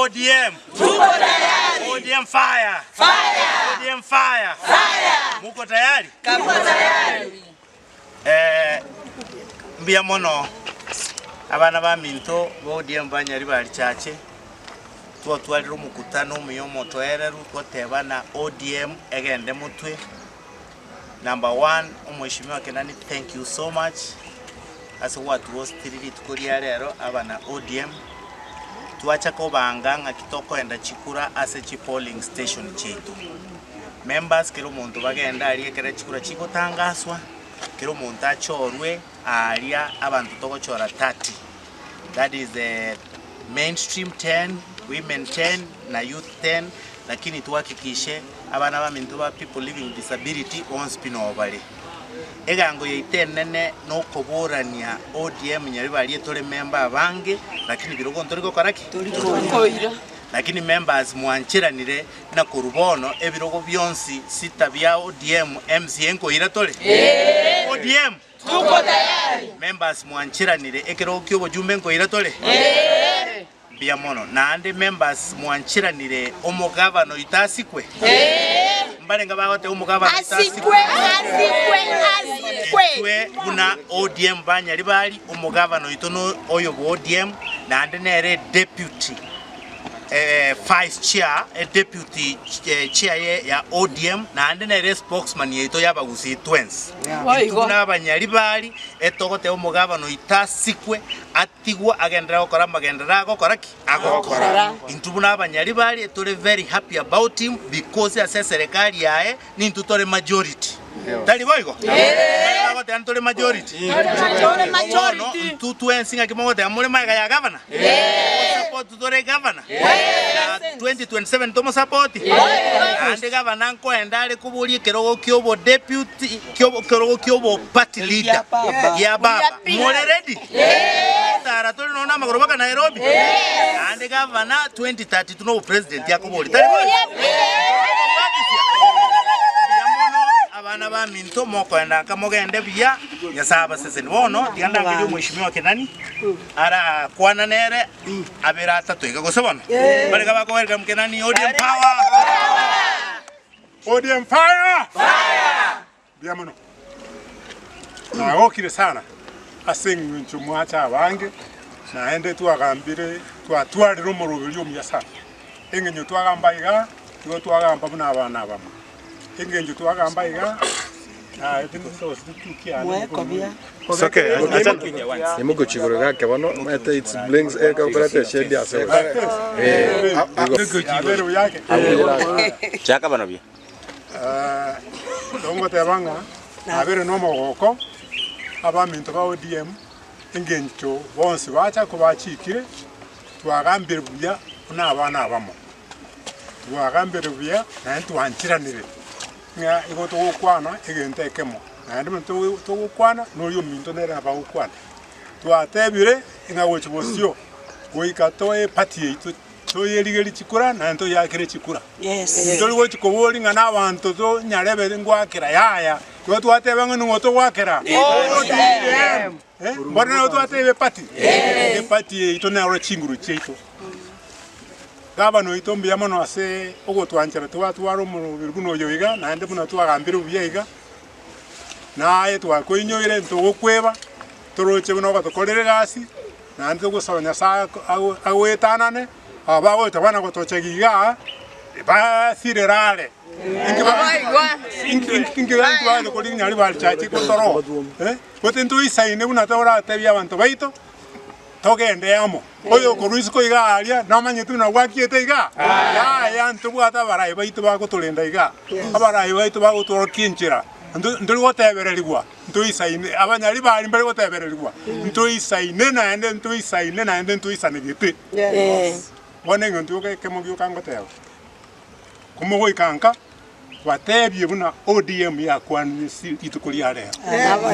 ODM! Tuko tayari. ODM fire! Fire! ODM fire! Fire! Muko tayari? Tuko tayari. Eh, mbuya mono abana baminto ba ODM ba Nyaribari Chache, twatwarire omokutano omuya omotoereru twatebana ODM egende motwe. Number one, Omweshimiwa Kenani thank you so much ase gwatuhostiri rituko ria rero abana ODM, twacha kobanga ng'aki tokoenda chikura ase chi polling station chiaito. Members kera omonto bagende aria ekere chikura chigotangaswa, kera omonto achorwe aaria abanto togochora 30 that is the mainstream 10, women 10 na youth 10 lakini twahakikishe abana baminto ba people living with disability bonsi pi noo bare. Egango yaito enene nokoborania ODM Nyaribari tore member abange lakini birogo ntori gokora ki? Lakini members mwancheranire na korwa bono ebirogo bionsi sita bia ODM MCA nkoira tore? ODM! Tuko tayari. Members mwancheranire ekerogo kia obojumbe nkoira tore? Mbuya mono. Naende members mwancheranire omogabana oito asikwe? Mbarenge bagoteba omogabana oito Asikwe, asikwe, asikwe. Intwe buna ODM ba Nyaribari, omogabana oito no oyo bwa ODM, naende nere deputy vice chair, deputy chair ya ODM, naende nere spokesman yaito ya abagusii twensi. Intwe buna abanyaribari, etogoteba omogabana oito asikwe, atigwe agenderere gokora amagenderero agokora ki? Agokora. Intwe buna abanyaribari tore very happy about him because ase eserekari yaye nintwe tore majority. Tari boigo? Mbare bagoteba ntore majority? Bono intwe twensi ng'aki mogoteba more magega ya gavana? Tomosupport tore gavana? Na 2027 tomosupport? Naende gavana nkoenda are koboria ekerogo kia obo deputy ekerogo kia obo party leader gia baba. More ready? Tara tore nonya namagoro mpaka Nairobi? Naende gavana 2032 nobo president akoboria. Tari boigo? Tokobwatisia. Mbuya mono abana baminto mokoenda nka mogende buya Nyasaye abaseseni. Bono tiga ndangerie omweshimiwa Kenani arakwana nere abere atato iga gose bono? Barega bako welcome Kenani ODM power. ODM fire! Mbuya mono. Nagokire sana ase eng'encho mwacha abange, naende twagambire twatwarire omoroberio omuya sana. Eng'encho twagamba iga, nigo twagamba buna abana abamo. Eng'encho twagamba iga, Nimogochia igoro gake bono, omanyete it's blinks ekokoreta eshade ase Yabere buya ake. Chaka bano buya. Togoteba ng'a nabere nomogoko abaminto ba ODM engencho bonsi bacha kobachikire twagambire buya buna abana abamo, twagambire buya naende twancheranire ng'a igo togokwana egento ekemo naende buna togokwana noria ominto nere nabo agokwana. Twatebire ng'a gochia bosio goika toe eparty yaito. Toyerigerie chikura naende toyeakere chikura. Ntori gochi koboria ng'a nabanto tonyarebe ngoakera yaya, igo twateba ng'a ning'o togoakera? ODM. Eh, mbono nabo twateba eparty? Eparty yaito nero chinguru chiaito. Gavana oito mbuya mono ase ogotwanchera twatwara omoroberi buna oyo iga, naende buna twagambire buya iga, naye twakoinyoire ntogokweba, toroche buna ogotokorera egasi. Naende togosaba Nyasae agoetanane, aba bagocha bana gotochega igaa, basirere are. Inki bagocha korigia Nyaribari Church gotoroa? Gose ntoisaine buna toratebie abanto baito, togende amo. Oyokorwa isiko igaa aria, namanyete buna gwakiete igaa? Yaya ntobwate abarai baito bagotorenda igaa, abarai baito bagotworokia enchera, ntori gotebererigwa. Ntoisaine, abanyaribari mbare gotebererigwa, ntoisaine naende ntoisaine naende ntoisanegete. Bono egento gioka ekemo gioka ngoteba, komogoika nka, batebie buna ODM yakwanire ase rituko ria rero.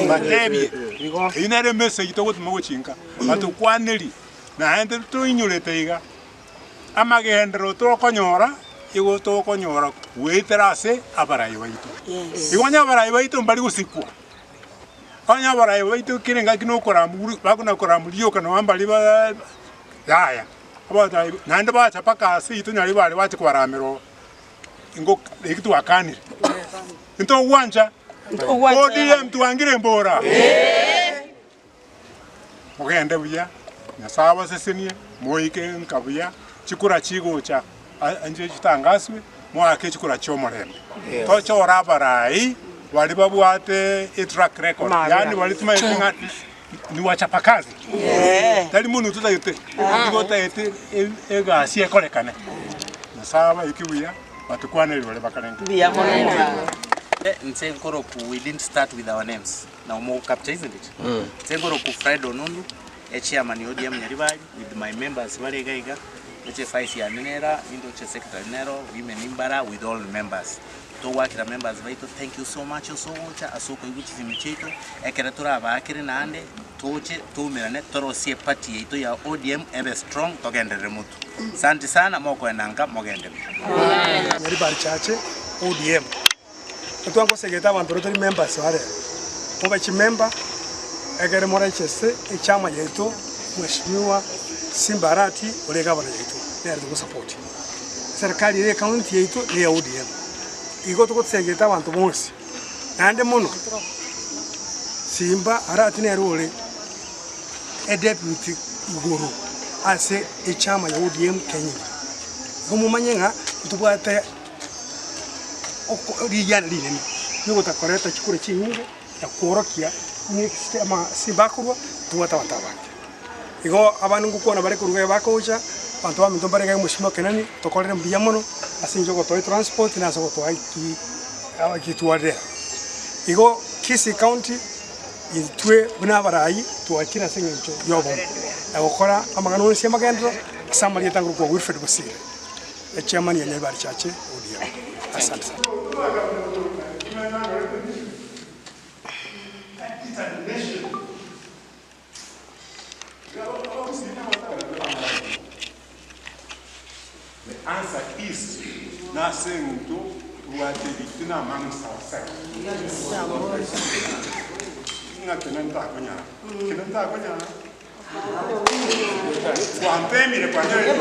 Batebie, eyio nere emessage togotuma gochia nka, batokwanerie, naende toinyorete iga, amagenderero tokonyora, igo tokonyora goetera ase abarai baito. Igo onye abarai baito mbari gosikwa, onye abarai baito kera engaki nokoramuru bakona koramu rioka nabo mbari ba yaya. Abatai naende bacha mpaka ase intwe nyaribari bache kobaramera oo, ingo eki twakanire. Intogwancha? ODM twangire mbora? Mogende buya, Nyasae abasesenie, moike nka buya, chikura chigocha inche chitangaswe, moake chikura chi'omorembe. Tochore abarai baria babwate etrack record, yaani baria timanyete ng'a ni wachapakazi, tari monto totagete, nigo otagete egasi ekorekane. Nyasae abaike buya, batukwanerie baria bakarente. Inche nkoroku we didn't start with our names. Now mo capture isn't it? Inche nkoroku Fred Onundu, echairman ya ODM Nyaribari with my members bare iga iga, eche vice yane nera, nindoche secretary nero, women imbara with all members. Togwakera members baito thank you so much ase ogocha ase okoigwa chisemi chiaito, ekere torabaakere naende toche toumerane torosie eparty yaito ya ODM ebe strong togenderere motwe. Santi sana mokoenda nka mogende buya. Nyaribari Church ODM. Ntwagosegete abanto baria tori members bare, mobe chimember ekere morechese echama yaito Mheshimiwa Simba Arati ore egavana yaito nere togosupport. Eserekari ere ecounty yaito ne ya ODM. Igo togosegete abanto bonsi naende mono Simba Arati nere ore edeputy igoro ase echama ya ODM Kenya engima. Igo momanye ng'a ntobwate. Rigiana rinene ri'ogotakoreta chikura chinyinge na kworokia amasimba akorwa tobwate abanto abange. Igo abande ngokwana bare korwa iga bakogocha, abanto baminto mbare iga omosimba okenani, tokorere mbuya mono ase eng'encho yogotoa etransport na ase ogotoa eki eki twarire aa. Igo Kisii County intwe buna abarai twachire ase eng'encho ya obomo na gokora amang'ana onsi amagenderero ase amarieta ngorokwa Wilfred Bosire. Echairman ya Nyaribari Church ODM. Asante sana. The answer is nase eng'encho tobwate ebitina amongst ourselves. Ng'a kende ntakonyara, kende ntakonyara. Gwampemire kwanyorire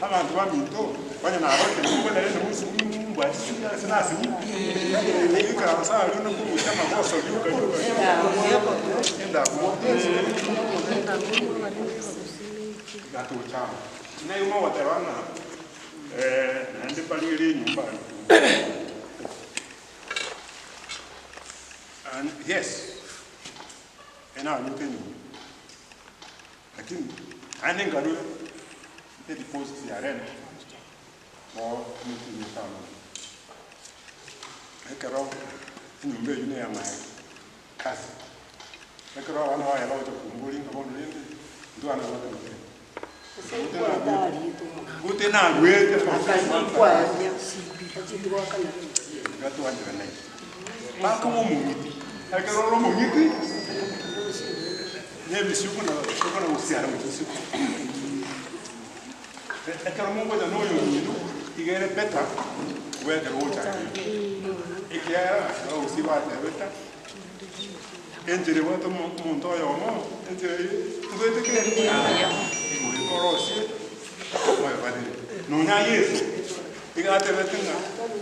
Abanto baminto, onye narokire nigo nere nomosuku mbwate chisuki ase nasibwa, nigoikaransa aria nakorusia amagoso rioka rioka rioka endamu gatocha amo. Naye mogoteba ng'a naende mbarigerie enyomba and yes, enarwete enyomba. Lakini naende nkarua edeposit ya rent bo emetienyi etano iga. Ekero enyomba eywo neya my cousin, ekero abana baye bagocha komboria ng'a bono rende ntwana gote gote naruete iga twancheranaine. Bakoba omong'iti, ekero ore omong'iti. Nebisio buna buna gosiara gochia isiko. Ekero mogocha na oyomino, iga ere better kobua ekero ogocha aye. Ekiagera abagusii batebete, enchera ebwate omo- omonto oyomo, enchera eye ntobwate kende, goika orosie oebabere. Nonya Yeso, iga atebete ng'a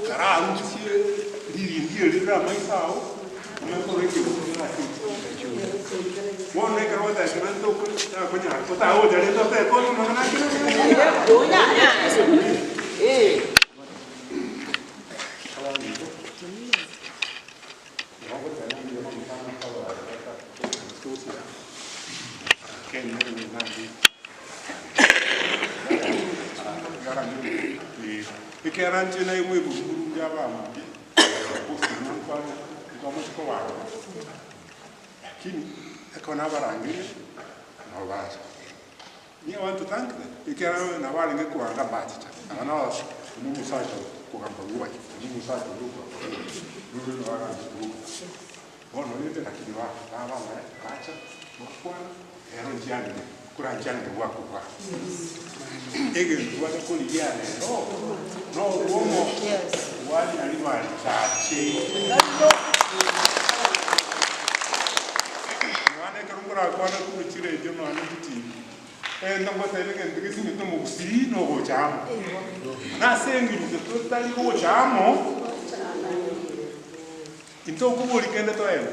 kararusie ririndi eri rire amaiso ao, omanye korwa ekegusu kere ase Bono ekero ogotaekana ntotakonyara otagocha rende otebe onye amang'ana akere Ekiagera inche naigwa eburuburu ri'abaambi, Lakini ekero nabarangeria, nabo bacha. Me I want to thank them, ekiagera nabo barenge koanga mbachicha. Aba nabo omosacha okogamba gwacha, omosacha oria okogamba gwacha, noria nabo aganchete gokora. Bono rende lakini ba baba abaya bacha bakwana, ero nchianire, koranchianire gwakobua. Egento bwate korigia rero, na obomo bwa Nyaribari Church. Nonya ekero nkorakwane korwa chiredio nonya chitibi, egento ngoteba egento gesinyete omogusii nogocha amo. Na ase eng'encho totari gocha amo, Intokobori kende toende,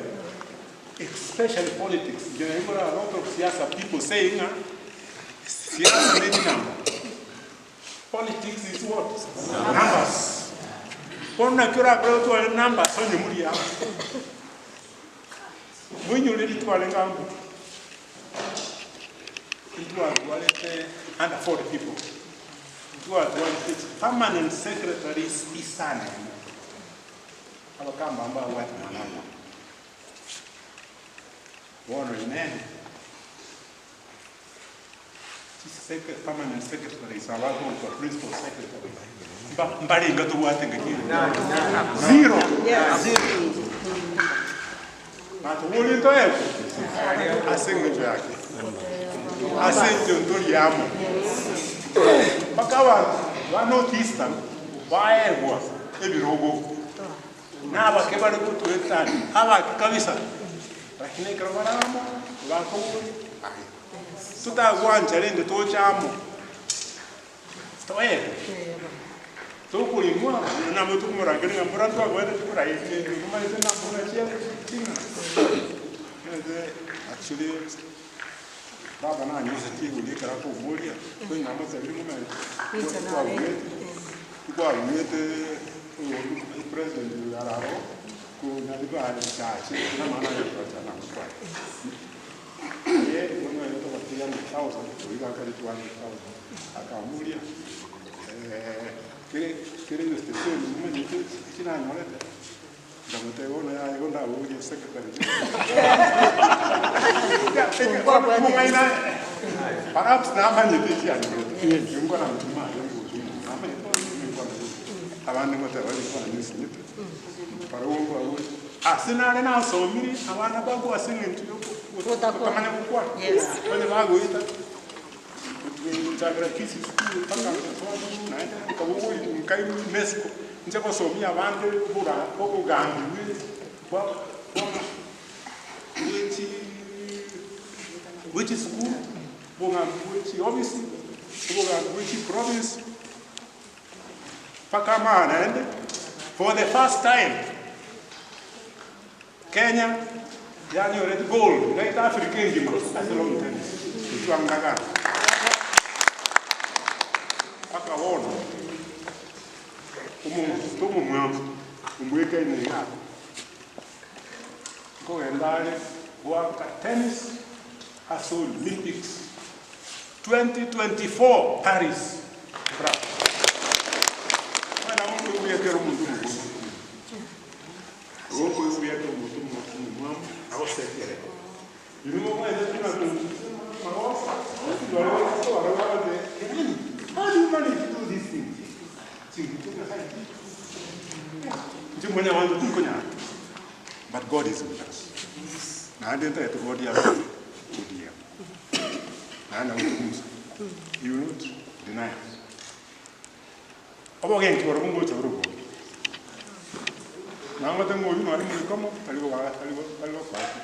especially politics, inche nari nkorora a lot of siasa people saying ng'a siasa ne chinamba, politics is what? Numbers. Bono naki orakore otware numbers onye mori amo? Moinyore riria twarenge amo, intwatwarete under 40 people, ntwatwarete permanent secretaries isano emo. Abakamba mbabwate mwana oyomo. Bono inee, chiseke permanent secretaries aba akorokwa principal secretaries mba mbarenga tobwate ngaki eye? Zero. Natobori ntoegwe ase eng'encho yake, ase eng'encho ntori amo. Mpaka abanto ba North Eastern baegwa ebirogo, na abake bare gotoetania, abake kabisa, lakini ekero bare amo, bakoboria aye. Totagwancha rende toche amo, toebe, tokorimwa amo, nabo tokomorangeria ng'a mbora twagoete chikura echi, omanyete na mbora chiaye ching'ana. Omanyete actually. Baba nanyusetie igoro ekero akomboria, konya namotebirie ng'a omanyete twaruete, twaruete oyo president oyo are aro, konya ribare richache namang'ana aya twacha namotware. Aye omanyete toba 300,000 oiga akare 200,000 akamboria kere kere station omanyete eki nanyorete. Nkamotebia, Bono yaya igo ndaborie secretary Omong'aini aye, perhaps namanyete eki anyorete, nigo nkoramotoma aye ngocha omonto namanyete onye nigo nkoramotoma. Abande ngoteba nigo nanyesinyete, barabwo nkobaboria, ase nare nasomire abana bakwa ase eng'encho ya okotamanya gokwana, onye bagoeta. Gochakera Kisii school mpaka Kisumu naende nkabogoria nkai UNESCO nche gosomia abande bora obogambi bwe bwa bwa bwe chi bwe chisukuru, obogambi bwe chiofisi, obogambi bwe chiprovince, mpaka amang'ana naende for the first time. Kenya yanyorete gold gaita Africa engima ase lawn tennis intwangagana mpaka bono omonto omomwamu omwekaine iga nkogenda are goaka tennis ase Olympics 2024 Paris France. Nabo nkoigwa ekero omonto omokong'u. Okoigwa buya kw'omonto omomwamu agosekere. Inwe momanyete ng'a magoso yaani how do you manage to do these things? Chingutu Nyasaye chiche. Inche mwanyabanto tinkonyara but God is with us. Naende ntagete God abe ODM. Naende nabo tokomusa. He will not deny us. Obogenki borobwo ngocha bore obobe. Nang'ote ng'a oyio nonye moikomo tari goba tari tari gokoa ki.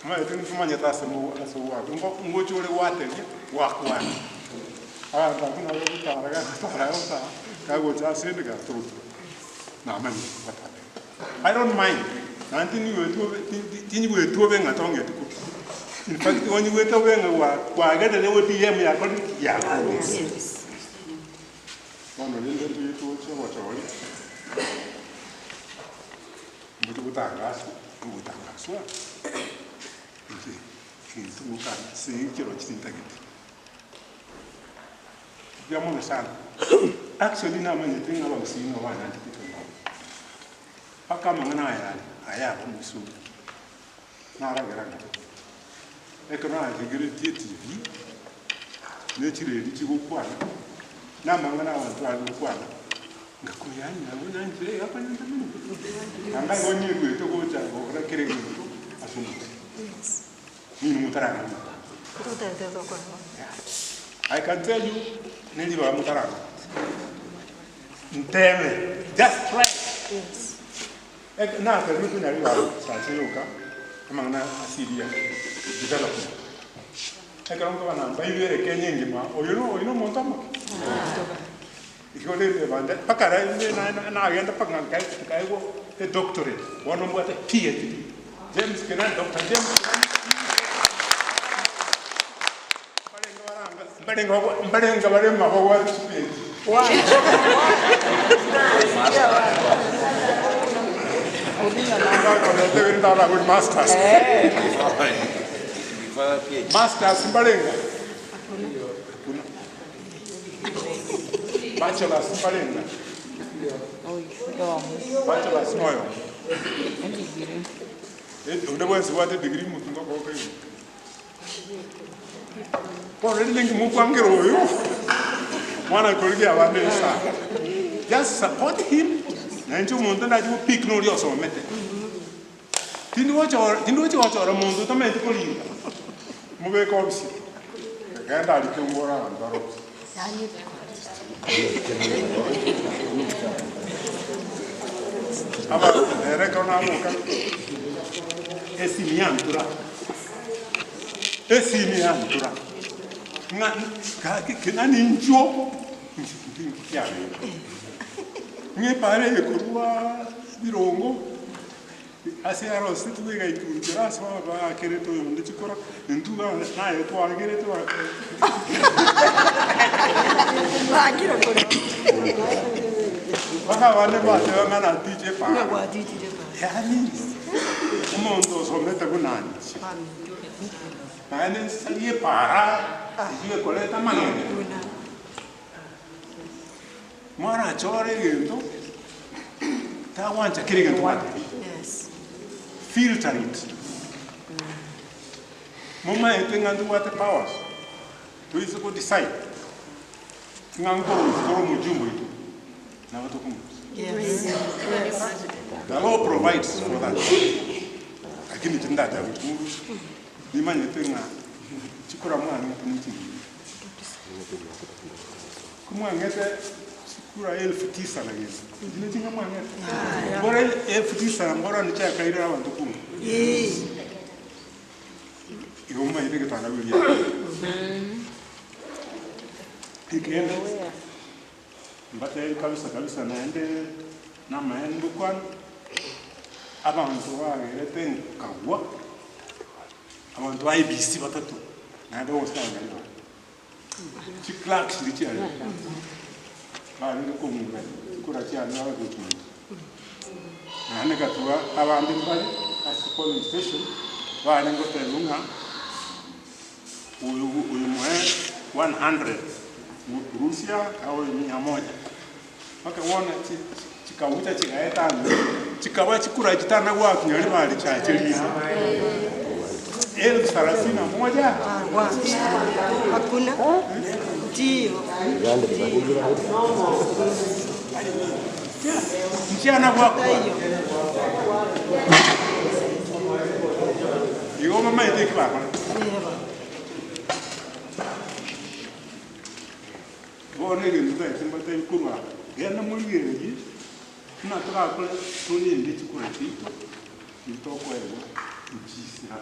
Omanyete ntomanyete ase mo ase ogwaka ngo ngocha ore gwateria gwakwana. Abanto abwo nabo bagotara gagotara gotara kagocha ase ende gatorokire. Namanyire what happened. I don't mind naende tinigweti bobe tinigweti bobe ng'a tong'eti korwa. In fact onyigwete bobe ng'a gwa kwagerire ODM yakorire ki? Yakorire. Bono rende ntoye toche obochori, mboche gotangaswa, ogotangaswa inche egento ngokana ase ekero chintagete. Mbuya mono sana. Actually namanyete ng'a abagusii nigo banyanchete ekeng'wanso. Mpaka amang'ana aya are aya aba omosungu, naragera ng'a ekero narigeretie etv, ne chiredio chigokwana, na amang'ana abanto bare gokwana. Ngakumia yaani nabo nyanchire iga konya ntamanyeti. Nanga igo nyigwete gocha gokora kera egento ase omochie. Ninwe motarang'anya. I can tell you ne ribaga motarang'anya. Nteme, just try. Ek natebiwe konya ribaga sacha yoka amang'ana ase eria development. Ekero nkoba namba ibere Kenya engima, oyo no oyo nomonto omoke? Igo rende bande mpaka rende nagenda mpaka nkaegwa edoctorate, bono mbwate PhD. James Kenani, Doctor James Kenani mbarenge baranga mbarenge bagwa mbarenge bare mababwate chi PhD. Masters. Masters mbarenga. Hakuna. Bachelors mbarenga. Bachelors moyo. Onde bwensi bwate degree motunga okoboko igoro. Bono rende ninki mokwangera oyo mwana korigia abande esaa. Just support him na inche omonto ndache gopick noria osomete. Tindi gochora tindi gochi gochora monto otamanyeti koringa, mobeke ofisi, genda aria keumbu ore abanto bare ofisi. Aba ere ekero naboka, esimi yantura, esimi yantura, ng'a gaki kena ninchuo kiabeire. Ng'a epara eye korwa birongo. Ase arosetigwe egaitunchera ase abaakerete oyonde chikura, intwe naye twagerete Mpaka abande bateba ng'a natiche epaara. Yaani omonto osomete buna inche, naende nsarie epaara eywo ekoreta amang'ana. Mwarachore egento, tagwancha kera egento gwatebire. Filter it. Momaete ng'a ntobwate powers, toise ko decide ng'a nkorusia tore omojumbe oito, nabo tokomorusia. The law provides for that. Lakini inche ndateba gochimorusia, nimanyete ng'a chikura mwang'ete nechigiya. Komwang'ete chikura elfu tisa na gento, inche ne chinga mwang'ete? Mbora elfu tisa na mbora nichakairera abanto kumi. Igo momanyete egetanda bweria. Ekende, mbatebi kabisa kabisa naende namaene ngokwana, abanto bagerete nkagwa, abanto ba IEBC batato, naende bonsi nabanyaribare. Chiclerk chiria chiarenge barenge kong'ura chikura chiane babe gochunga. Naende nkatura abande mbare ase polling station barenge gotebiwa ng'a oyo oyo moe 100 rusia oyo mia moja. Mpaka bono chi chikabucha chigaeta ang'e, chikaba chikura chitana goakinya ribari chiacherire. Elfu thelathini na moja. Hakuna. Ndio. Nchiana gwakwa. Igo mamaete eki bakora. Bono egento ntagete mbatebi korwa aa, genda morigererie buna torakore torende chikura chiaito, chiria tokoegwa nchisira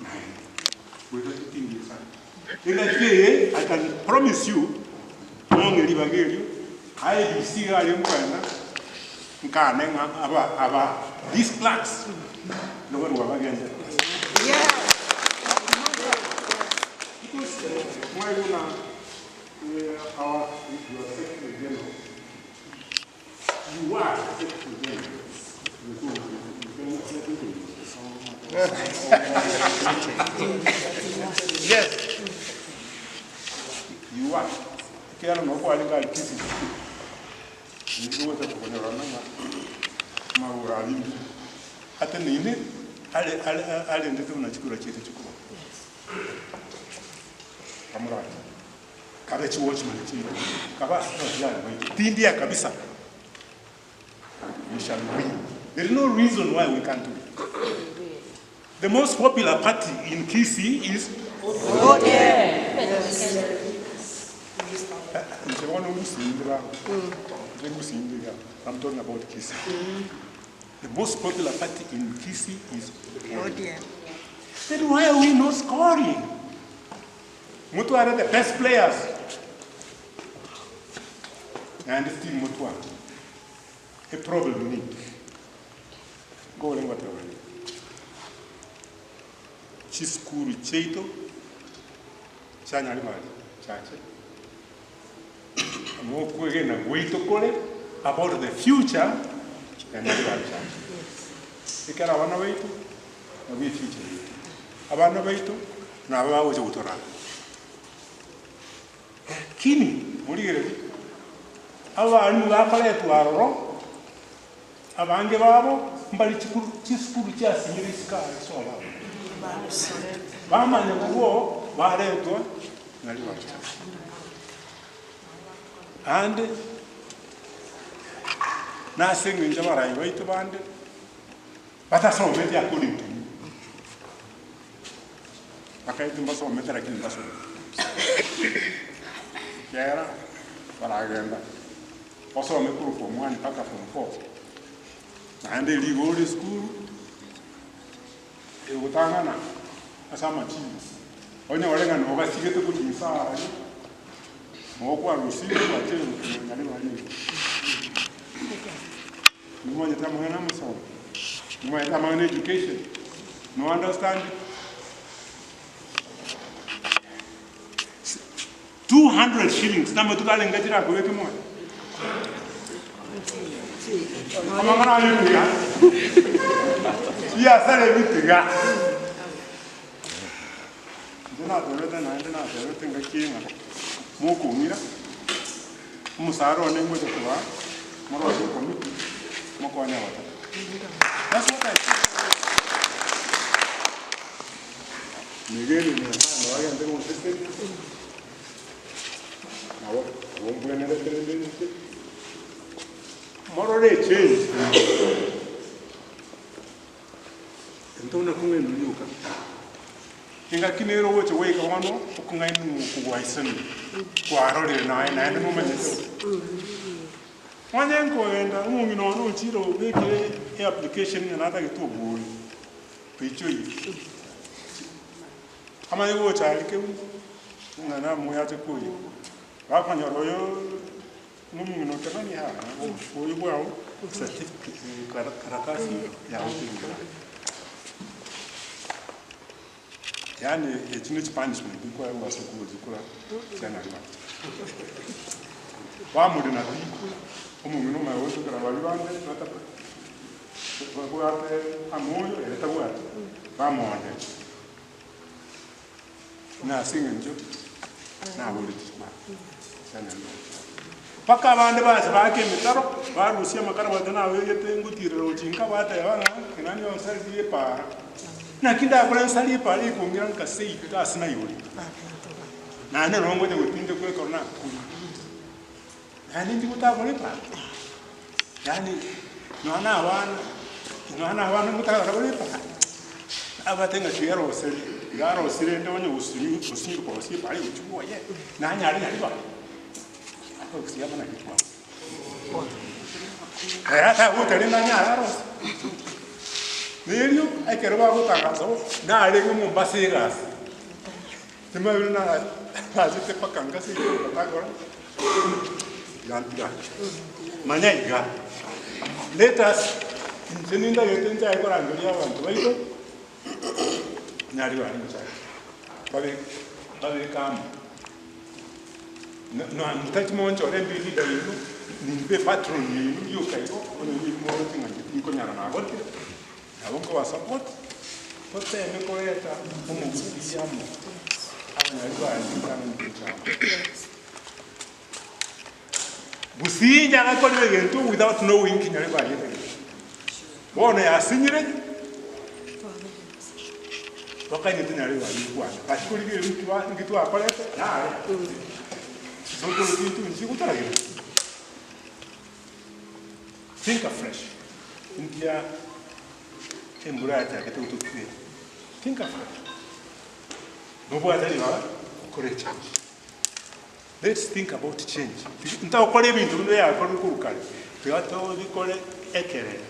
naende, goika totindie sana. Engaki eye I can promise you, mong'e ribaga erio, IEBC iga aria nkoenda, nkane ng'a aba aba these clerks, nabarwa bagende. Because mwaigwa buna Our your secretary general you are secretary general yes you are ekero nabo kwarenge aria Kisii nigo ogocha konyorana ng'a amagoro aria ateneine are are arendete buna chikura chiaito chikoba. Kamorache, kabe chiwatchman chiaito, kabe ase abasiani baito, tindia kabisa. shall win. There is no reason why we can't win. The most popular party in Kisii is Inche bono ngusii ba, inche ngusii iga, I'm talking about Kisii. The most popular party in Kisii is ODM. Then why are we not scoring? Motware the best players. Naende still motware. E problem ninki? Nkore ngoteba iga, chisukuru chiaito chianyaribari chiachire, nokwegena gwaito kore about the future ya Nyaribari Church. Ekero abana baito nabwo efuture yaito, abana baito nabo bagocha gotoraa. Lakini morigererie, abalimu bakoretwa aroro, Abange babo mbare chikuru chisukuru chiasinyire isiko aria sobo abo. Bamanya korwa oo baretwa nario bacha. Naende nase eng'encho abarai baito bande batasometi according to me. Bakaeti mbasomete lakini mbasometi. Ekiagera baragenda. Osome korwa form one mpaka form four, naende rigoro ri'esukuru egotang'ana ase amachibu, onyore ng'a nogasigete gochia inse aria, noo kwarusire gwachire gochia nyaribari ime. Nimanyete amang'ana amasomo, nimanyete amang'ana education, no understand it. 200 shillings namatuko arenge chirakobeke moyo? Amang'ana ayio tiga. Chiasara ebi tiga. Inche natebete naende natebete engaki ng'a mokong'ira, omosara one ngocha kobaa, morosie ekomiti, mokonye abataka. That's what I said. Migeni Nyasae nabo agente goseseria, nabo nabo mbwenerete rende inche. Morore echange Egento buna kong'ainwa rioka, engaki nere ogocha goika bono okong'ainwa oko gwaisanire, kwarorire naye naende momanyete bo. Onye nkogenda omong'ina one ochire obekire eapplication ng'a natagete obwoyo. Picha oyio amanye gocha aria keumbu ng'a namoyache koyia, bakonyora oyo nomong'ina otemani aa oyo bwao certificate karatasi yao teri igaa. Yaani echi ne chipunishment nkoegwa ase okogochikora chiana ribacha. Bamorina pi, omong'ina omanye gochokera baria bande bataka. Babwate amoyo ere tabwati, bamoonderia. Na ase eng'encho naboretie Mpaka abande bacha baaka emetaro, barusia amakara bwate nabegete ngotiirera gochia inka bateba ng'a kenani onsaririe epaara. Naki ndakore nsarie epaara ekongira nkaseita ase naiborete. Naende nabo ngocha gotindekwa ekero nakure. Naende ntigotagora epaara. Yaani nonya na abana, nonya na abana ngotagora bare epaara. Abate ng'a tiga aroseri, iga arosire rende onye gosimi gosinywa korosia epaara egochia bwoye, nanyare nyaribare. Akorusia amo naki twaba. Ere atagocha rende anyare arosie. Nerio ekero bagotangasa bo, narenge Mombasa egasi. Timanyeti buna nachete mpaka ngase igoro ngatagora. Manya iga, let us, inche nindagete nchake korangeria abanto baito, nyari bare nchake, babe babeke amo. Na motachie monchore mbe leader yaino, nimbe patron yaino rioka igo, onye nigo moroche ng'a inche tinkonyara nagotire, nabo nkobasupport, toteme koreta omogusii amo, abanyari baye ritang'ani gocha amo. Gusii inche agakorire egento without knowing ki nyare kwariete gento. Bono yasinyire, bakanyete nyare baria kwana. But korigereria nki ba nki twakorete nare. Chisokoro chiaito nchigotoragera. Think afresh. India embura yachakete gototwera. Think afresh. Nobwate ribaga okore echange. Let's think about change. Ntogokora ebinto buna yakorire korwa kare, tiga tobikore ekerero.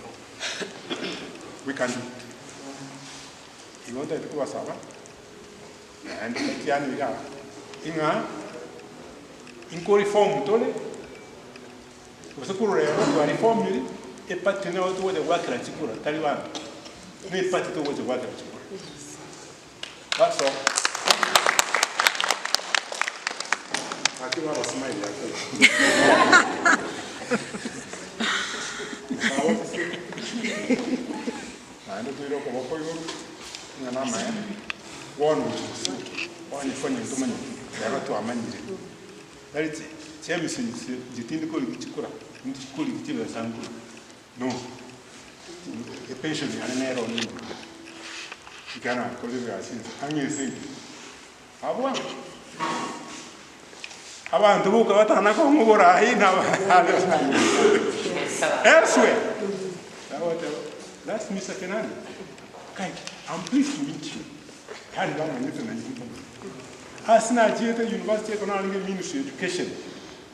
We can do it. Igo ntagete kobasaba, naende ntiane igaa, ing'a inkoreform tore, Gose korwa rero twareformire, eparty nero togocha goakera chikura, tari banto. Ne eparty togocha goakera chikura. That's all. Gaki baba smile yako. Sawa sisi. Naende toire okoboko igoro, ng'a namaene, bono gochi gosuki, onye konye ntomanyeti, rero twamanyire. Tari chiemisi inche tindi korigia chikura, indi korigia chibesa nkure, no. Epension yane nero nindure, ekero nakorire egasi inse ang'e ase engiya. Abwo abanto boka batana kong'a oborai na elsewhere. Nagoteba, that's Mister Kenani, kai I'm pleased to meet you, yaani bamanyete nainche mbamanyete. Ase nachiete university ekero narenge ministry of education,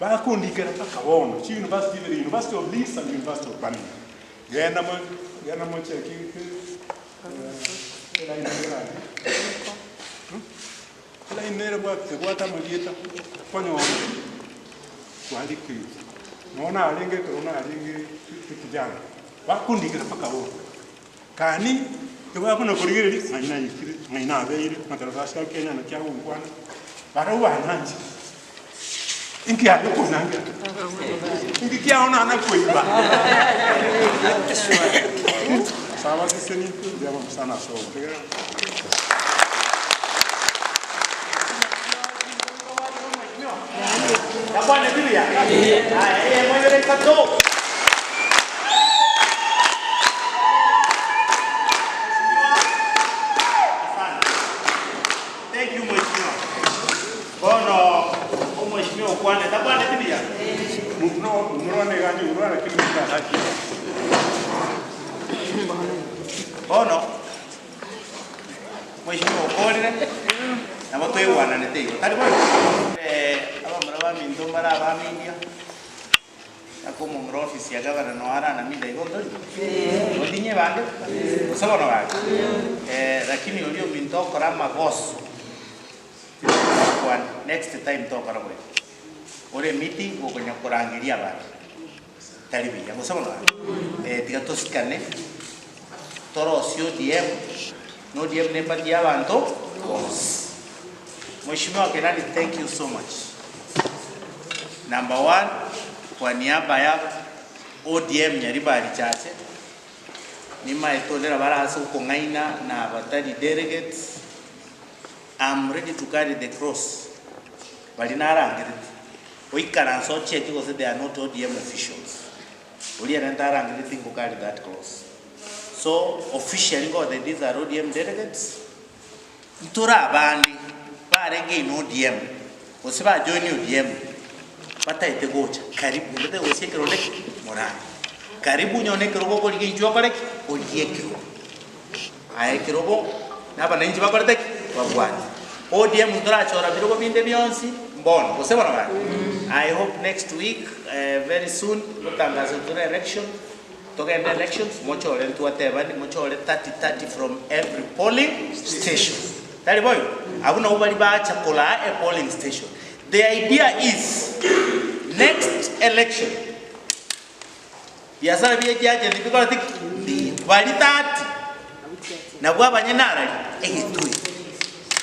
bakondikera mpaka bono, chiuniversity ibere, University of Leeds and University of Birmingham. Genda mo genda mocheki elaini ere aria, elaini nere ebwate ebwate amarieta okonyora kwarikire. Nonya narenge ekero narenge ekijana, bakondikera mpaka bono. Kani tibakona korigereria ng'ai naikire, ng'ai nabeire, amakaratasi a Kenya naki agonkwana, barabwo bananchire. Inki aye okonangira? Inki kiao nana koiba? Saba seseni, mbuya mono sana ase ogotegerera. Nakwane buya? Aya, eyemo, ibere, isato. Asante. Thank you mheshimiwa. Bono omweshimiwa okwane, takwaneti buya? Bono Mheshimiwa okorire, nabo toigwananete igo, tari boigo? Abamura baminto mbare abamindia, aka omomura ofisi ya gavana noo are anamida igo ntori? Otinye bande? Gose bono gaki? Lakini oria ominto okora amagoso, titokwana, next time tokora boigo. Ore meeting gokonya korangeria abanto, tari buya, gose bono gaki? Tiga tosikane. Torosie ODM, na ODM ne party ya abanto bonsi. Mheshimiwa Kenani thank you so much. Number one, kwa niaba ya ODM Nyaribari Chache, nimaete onde nabo arase gokong'aina na abatari delegates, I'm ready to carry the cross. Baria narangereti, oikaranse ocheke gose they are not ODM officials. Oria ere ntarangereti ngo carry that cross. So officially ngotebia these are ODM delegates, ntore abande barenge in ODM gose ba join ODM bataete gocha karibu onde tagosia ekerore ki? Morare. Karibu onye one ekerogo okorigia inchuo okore ki? Origie ekerogo. Aye ekerogo na abananchi bakorete ki? Babwate. ODM ntorachora birogo binde bionsi mbono, gose bono gaki? I hope next week very soon ngotangaza tore election, togende elections mochore ntwatebani mochore 30 30 from every polling station. Tari boigo? Abwo nabwo baria bacha koraa e polling station. The idea is next election Biasara bie chiagenti mbikorete ki? Mbiya. Baria 30 nabwo abanyene arari egetwe.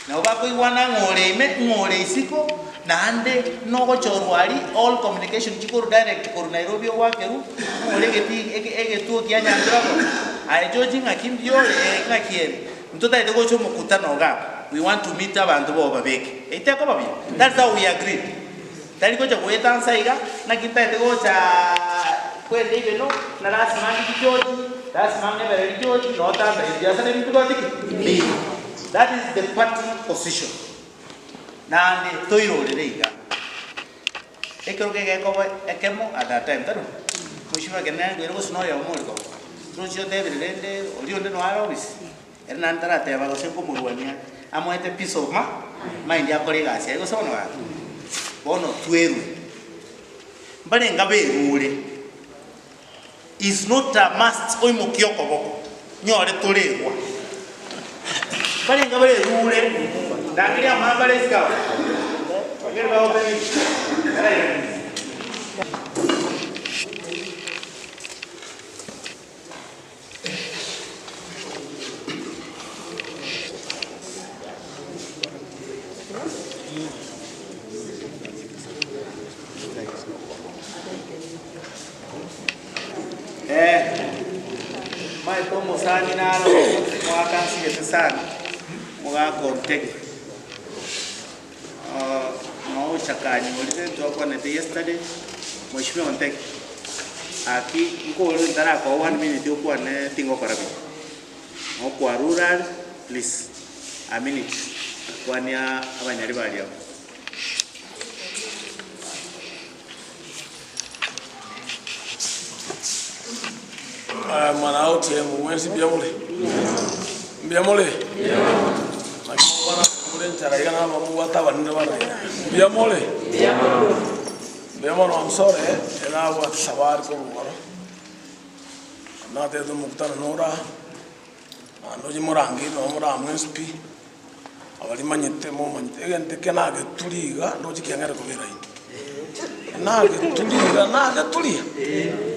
Nabo bakoigwana ng'a ore ime, ng'a ore isiko, naende nogochorwa aria all communication chikorwa direct korwa Nairobi ogoakerwa, ng'a ore egetii ege egetuo kia Nyanchurabo, aye George ng'aki mbuya ore ee ng'aki ere. Ntotagete gocha omokutano iga aba, we want to meet abanto bobe babeke. Eyio tekoba buya? That is how we agreed. Tari gocha goeta nsa iga, naki ntagete gocha kwenda ibeno, na lasima ndiki George, lasima ng'ebereri George, noo tanta ebiasa na ebinto bigoti ki? Mbiya. That is the party position. Naende toirorere iga, ekero kegekoba ekemo at that time, tari bo? Mheshimiwa ekero nere nkoira gose na oyomo ore koba. Roche otebire rende oria onde noare obisi, ere naende tarateba gose nkomorwania amoete peace of mind akore egasi yaye gose bono gaki. Bono twerwe, mbarenge berure, is not a must oimokie okoboko nyore torerwa. Mbarenge barerure, rangeria amang'ana bare isiko abwo, bagende baopen barairane. Eh, maete omosani naro omogaka nsigete sana, omogaka Ortega. Nogocha kanyorire ntwakwanete yesterday, Mheshimiwa Onteke, aki nkore ntarakoa one minute okwane tingokora buya. Nokwarure are, please, a minute, kwania abanyari baria abwo. Mwana OTM mwensi mbuya more? Mbuya more? Naki mokwana more enchara iga nabo mobwate abanene bane. Mbuya more? Mbuya mono I'm sorry nabwate safari korwa igoro, natebete omokutano nore aa, naende onye morangerie nabo moramwensi pi, Abarimanyete momanyete egento eke nageturia iga, ndoche kiang'ere kobera inwe. Nageturia iga, nageturia,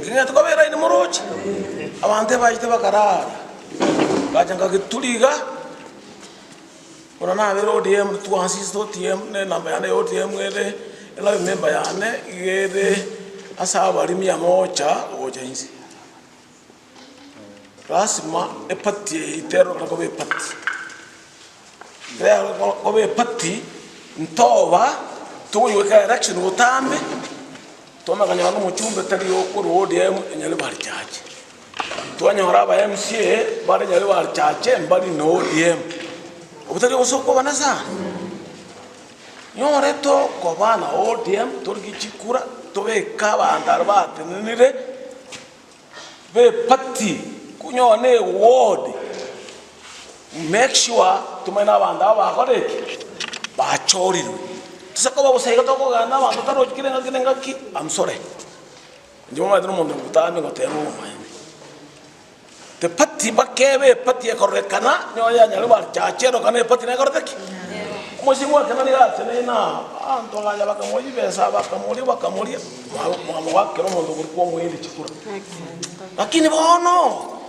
nking'ete kobera inwe moroche? Abanto ebachete bakarara, ngacha nkageturia iga, bono nabere ODM twansisete ODM na enamba yane ya ODM ere, elabe member yane iga ere ase abarimi amocha gocha inse. Lasima epati eye terokana koba epati. Rero koba epati, ntoba togoika election botambe, twamanya konyora na omochumbe tari okorwa ODM enyare barichache. Twanyora aba MCA bare nyare barichache mbari na ODM. Obwo tari obosooku obonene sana? Nyore tokoba na ODM torigie chikura tobeke abanto aria batenenire. B'epati konyora ne eward, make sure tomanye na abanto aba bakore ki? Bachorirwe. Tose koba bosa iga tokogenda na abanto tarochi kera engaki na engaki, am sorry. Inche momanyete na omonto ogotambe goteba obomaene. The party bakebe epati ekororekana nyoyo ya Nyaribari Church erokana epati nekorete ki? Omosingi wa Kenani gateneine aa, abanto bagacha bakamoa chibesa bakamoria bakamoria, mwamogakera omonto okorokwa omoendi chikura. Lakini bono,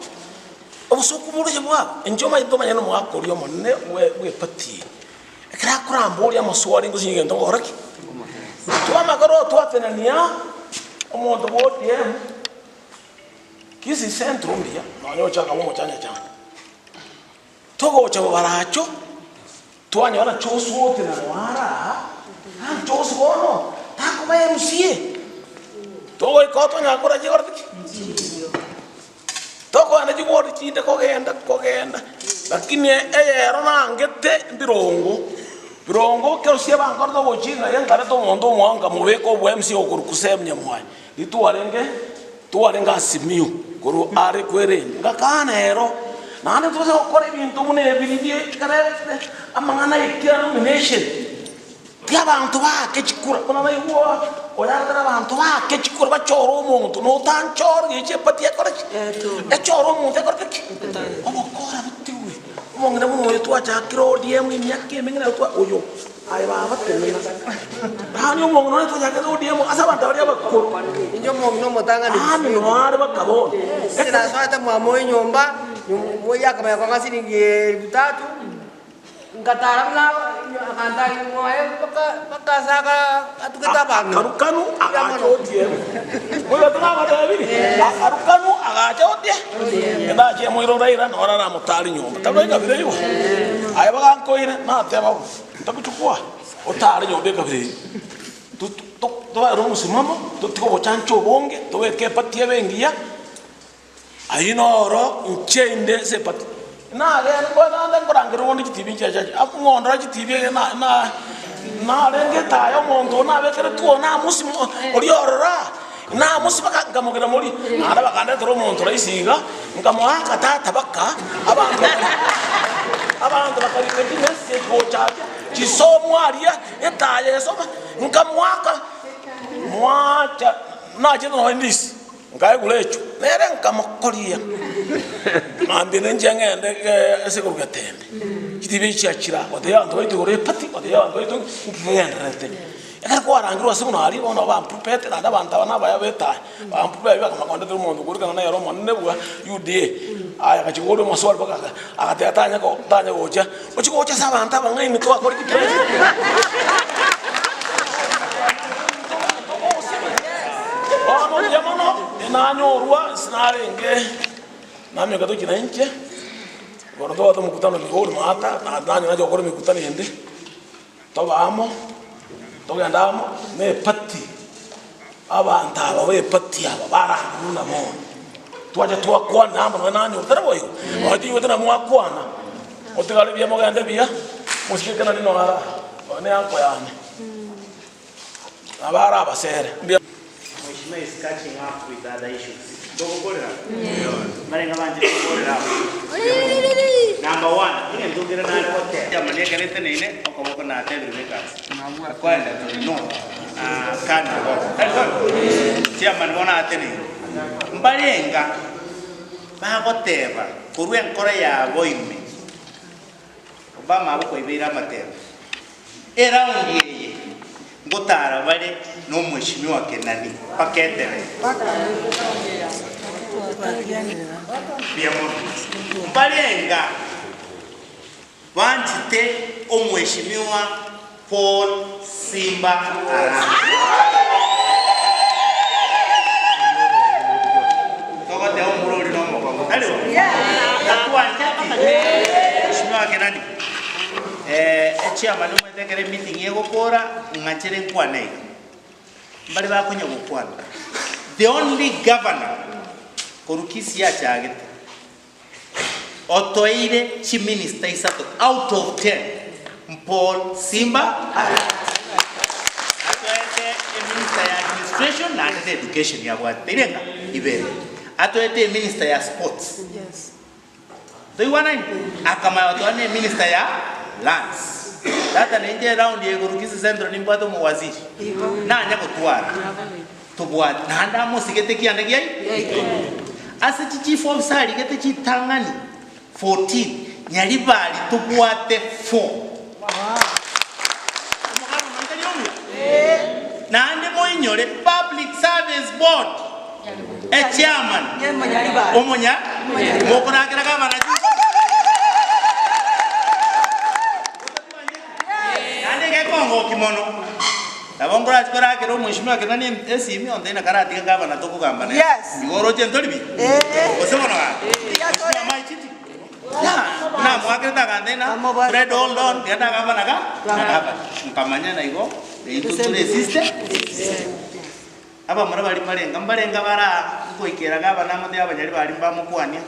obosoku boroche bwabo, inche omanyete omanye nomogaka oria omonene bwe bw'epati eye. Ekero akoramboria amaswali ngosinyia egento ngokora ki? Twamakora otwatenenia omonto bwa ODM. Kisii Central mbuya nonya ochaka akaba omochanya-chanya. Togocha bobaracho, twanyora Joshua otenena noara aa, nani Joshua bono takoba MCA. Togoika oo twanyara kora chigoreti ki? Tokogenda chigori chinde kogenda kogenda, lakini eyero nangete mbirongo, birongo ekero sia bankorete ogoching'a iga nkareta omonto omwao nkamobeka obwa MCA okorokwa Sam Nyamwaya. Ritwarenge twarenge Azimio korwa are kwerende, ngakana ero, naende tobase gokora ebinto buna ebi riria ekere amang'ana ekera nomination, tiga abanto baake chikura, buna naigwa oyaretera abanto baake chikura bachore omonto, na otanchore gecha epati ekore ki? Echore omonto ekorete ki? Obokora botigwe, omong'ina buna oyo twachakire ODM emiaka emenge nero twa oyo. Aye baba tenena. Yaani omong'ina oria tochakete ODM ase abanto baria abakoro. Inche omong'ina omotang'ani Yaani noare baka bono. Inche nasoete mwamo enyomba, moi akamanya kong'a siringi elfu tatu, ngatara buna akantangia mwaye mpaka mpaka ase aka atugete abang'ina. Akarukanu agacha ODM. Moigwete nabatebirie? Akarukanu agacha ODM. Endache moire Raila noro aramotare nyomba. Tari ekabira eywo? Aye bagankoire nateba bo. Ntagochukua otare nyomba ekabira eywo. Tobaere omosimamo, totige obochancha obonge, tobeke epati ebe engiya, ayio noro inche inde ase epati. Nagenda bono naende nkorangeria onde chitibi nchiachache, ng'ondore chitibi eye na na narenge etaya omonto oyo nabekeretwe oo namosimo oria orora. Namosi baka nkamogera mori, naende bakandetera omonto rahisi iga, nkamoaka tata baka, abanto abanto bakarika chimessage gocha aria, chisomwa aria, etaya esoma, nkamoaka, mwacha nachete nonye ndisi. Nkaigura echwe, nere nkamokoria, mambia ninche ng'ende ase ekerogo getende. Chitibi echi chiachira, gotebia abanto baito igoro y'epati, gotebia abanto baito nki kegendererete. Ekero kwarangirwe ase buna aria, bono bampupete, naende abanto aba nabaya b'etaya, bampupete bakamanya kondetera omonto okorikana nere omonene bwa UDA. Aye agachia koboria omoswali mpaka aka agateba tanya ko tanya gocha, ochia gocha ase abanto abang'aini twakora ki president. Bono mbuya mono, enanyorwa ase narenge namioka tochia nainche, bono tobwate omokutano Migori maata, na nanyora nacha gokora emekutano ende, tobe amo, togende amo, na eparty, abanto aba ba eparty aba barangire buna bono, twacha twakwana amo nonye nanyorwa tari boigo? Nonye toigwete na mwakwana, motigare buya mogende buya, mosike ekenani noro ara, oyo ne uncle yane. Nabo are abasere. Mbuya. Mheshimiwa is catching up with other issues. Togokorera? Mbarenga banchete gokorera abo? Number one, egento nkere nare goteba. Chairman ekero eteneine okoboko natebire beka ase. Koenda tore no ah, kando bono. Tari bono? Chairman bono ateneine. Mbarenga bagoteba korwa enkoro yabo ime Obama agokoibeire amatemo. Eraundi eye ngotara bare nomweshimiwa Kenani mpaka etebe. Mbuya mono. Mbarenga banchete omweshimiwa Paul Simba Arati. Togoteba omura oria nomokongo, tari bo? Tatwancheti? Mheshimiwa Kenani, eh, echairman omanyete ekero emeeting egokora, ng'achere nkwane iga. Mbare bakonya gokwana. The only governor korwa Kisii achagete, Otoeire chiminista isato out of ten Paul Simba Arati. Atoete eminista ya administration naende na education yabwate irenga ibere. Atoete eminista ya sports. Toigwanaine? Akamanya gotoa na eminista ya lands. Tata nainche eround ya igoro Kisii Central nimbwate omowaziri. Nanya gotwara. Tobwate naende amosigete kianda giaito. Ase chichief officer arigete chitang'ani 14, Nyaribari tobwate 4. Omogabana oyo tari omuya? Naende moinyore Public Service Board echairman omonya mokorakera gavana Naende gekongoki mono, nabo nkorache korakera omweshimiwa Kenani esimi onte na karatiga gavana tokogamba nere. Yes. Igo oroche ntori bi? Gose bono gaki? Mheshimiwa Mai Titi. Ya, buna amoakerete agantebia ng'a Fred hold on, genda gavana ga na gavana. Nkamanya na igo, intwe tore esiste, Abamura baria mbarenga, mbarenga bara nkoikera gavana amote abanyari baria mbamokwania.